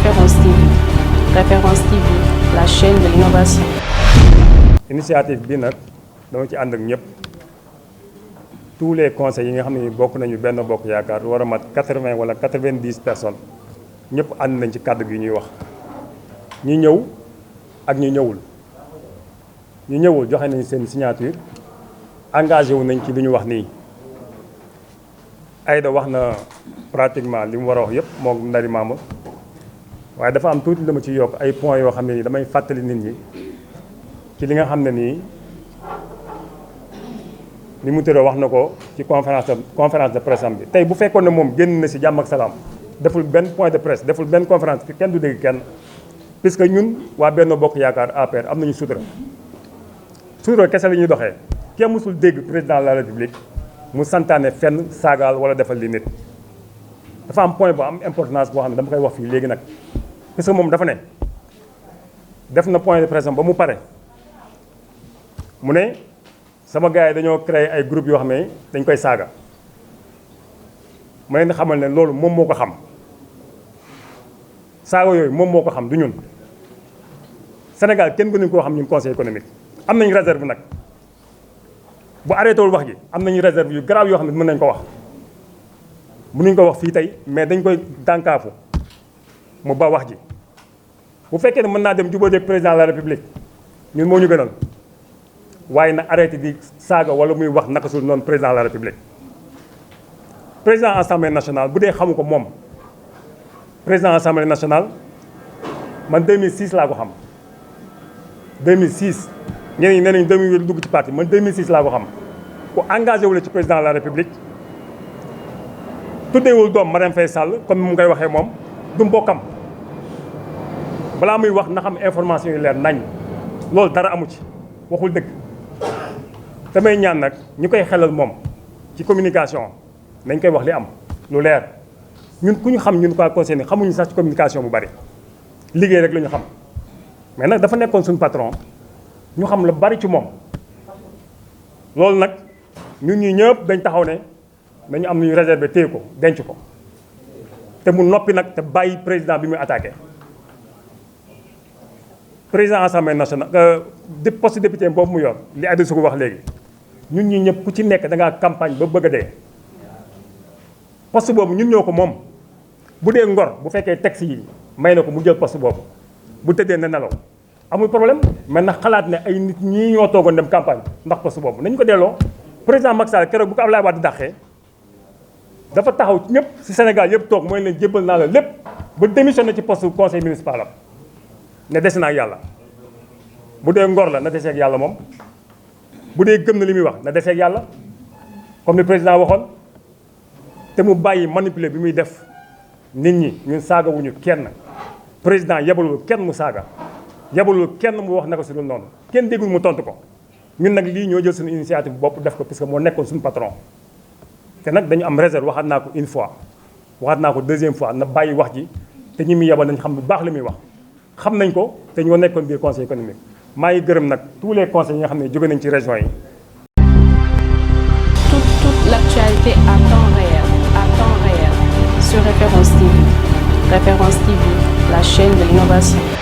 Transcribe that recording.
Référence TV. Référence TV, la chaîne de l'innovation. Initiative bi nag dama ci ànd ak ñëpp tous les conseils yi nga xam ne bokk nañu benn bokk yaakaar war a mat 80 wala 90 personnes ñëpp ànd nañ ci kàddu gi ñuy wax ñi ñëw ak ñi ñëwul ñi ñëwul joxe nañ seen signature engagé wu nañ ci li ñu wax nii Aïda wax na pratiquement li mu war a wax yëpp moom Ndari Maama waaye dafa am tuuti dama ci yokk ay points yoo xam ne nii damay fàttali nit ñi ci li nga xam ne nii li mu tëddee wax na ko ci conférence de presse am bi tey bu fekkoon ne moom génn na si jàmm ak salaam deful benn point de presse deful benn conférence kenn du dégg kenn puisque ñun waa Benno Bokk Yaakaar APR am nañu sutura kese la ñuy doxee kenn mësul dégg président de la république mu santaane fenn saagaal wala defal li nit dafa am point bu am importance boo xam ne dama koy wax fii léegi nag parce que moom dafa ne def na point de presse ba mu pare mu ne sama gars yi dañoo créé ay groupe yoo xam ne dañ koy saaga ma leen xamal ne loolu moom moo ko xam saaga yooyu moom moo ko xam du ñun Sénégal kenn gënuñ koo xam ñun conseil économique am nañ réserve nag bu arrêté wul wax ji am nañu réserve yu grave yoo xam ne mën nañ ko wax mënuñ ko wax fii tey mais dañ koy dànkaafu mu ba wax ji bu fekkee ne mën naa dem jubóodeeg président de la république ñun moo ñu gënal waaye na arrêté di saaga wala muy wax naka sul noonu président de la république président assemblée nationale bu dee xamu ko moom président assemblée nationale man 2006 laa ko xam 2006 ñeneen ñi nee nañu 2008 dugg ci parti man 2006 laa ko xam ku engagé wu la ci président de la république tuddeewul doom Marième Faye Sall comme mu ngay waxee moom du mbokkam balaa muy wax na xam information yu leer nañ loolu dara amu ci waxul dëgg damay ñaan nag ñu koy xelal moom ci communication nañ koy wax li am lu leer ñun ku ñu xam ñun quoi concerné xamuñu sax ci communication bu bari liggéey rek la ñu xam mais nag dafa nekkoon suñu patron ñu xam la bari ci moom loolu nag ñun ñi ñëpp dañ taxaw ne nañu am nañu réservé téye ko denc ko te mu noppi nag te bàyyi président bi muy attaqué président assemblée nationale poste député boobu mu yor li Aïda Sougou wax léegi ñun ñi ñëpp ku ci nekk da ngaa campagne ba bëgg a dee poste boobu ñun ñoo ko moom bu dee ngor bu fekkee texte yi may na ko mu jël poste boobu bu tëddee na nelaw amul problème mais nag xalaat ne ay nit ñii ñoo toogoon dem campagne ndax poste boobu nañu ko delloo président Macky Sall keroog bu ko Abdoulaye Wade dàqee dafa taxaw ñëpp ci Sénégal yëpp toog mooy leen jébbal naa la lépp ba démissionné ci poste conseil municipal am ne dese naa ak yàlla bu dee ngor la na deseeg yàlla moom bu dee gëm na li muy wax na deseeg yàlla comme ni président waxoon te mu bàyyi manipuler bi muy def nit ñi ñun saagawuñu kenn président yebalul kenn mu saaga yebalul kenn mu wax naka su dul noonu kenn déggul mu tontu ko ñun nag lii ñoo jël suñu initiative bopp def ko parce que moo nekkoon suñu patron te nag dañu am réserve waxaat naa ko une fois waxaat naa ko deuxième fois na bàyyi wax ji te ñi muy yebal nañ xam bu baax li muy wax xam nañ ko te ñoo nekkoon biir conseil économique maa ngi gërëm nag tous les conseils yi nga xam ne jóge nañ ci région yi. Toute l'actualité à temps réel sur Référence TV. Référence TV, la chaîne de l'innovation.